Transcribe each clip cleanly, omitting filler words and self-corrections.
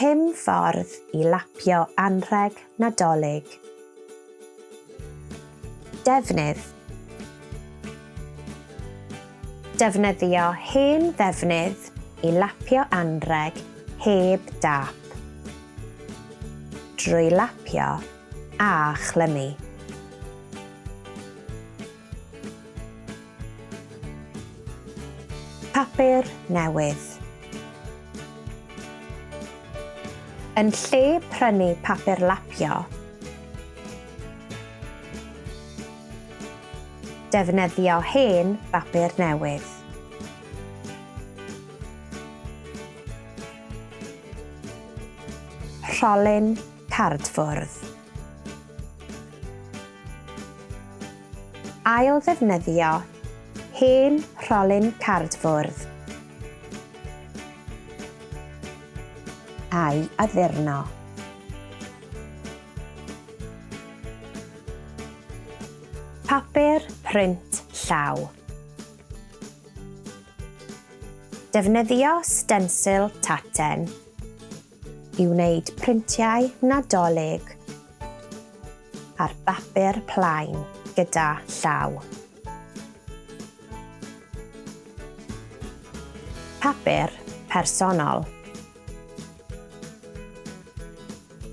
Pum ffordd i lapio anrheg Nadolig. Defnydd. Defnyddio hen ddefnydd i lapio anrheg heb dâp. Drwy lapio a chlymu. Papur newydd. Yn lle prynu papur lapio, defnyddio hen bapur newydd. Rholyn cardfwrdd. Ail-ddefnyddio hen rholyn cardfwrdd a'i addurno. Papur print llaw. Defnyddio stensil taten i wneud printiau Nadolig ar bapur plaen gyda llaw. Papur personol.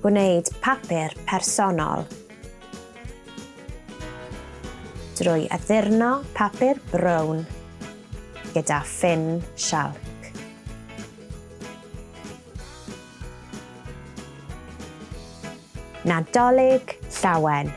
Gwneud papur personol drwy addurno papur brown gyda ffyn sialc. Nadolig Llawen!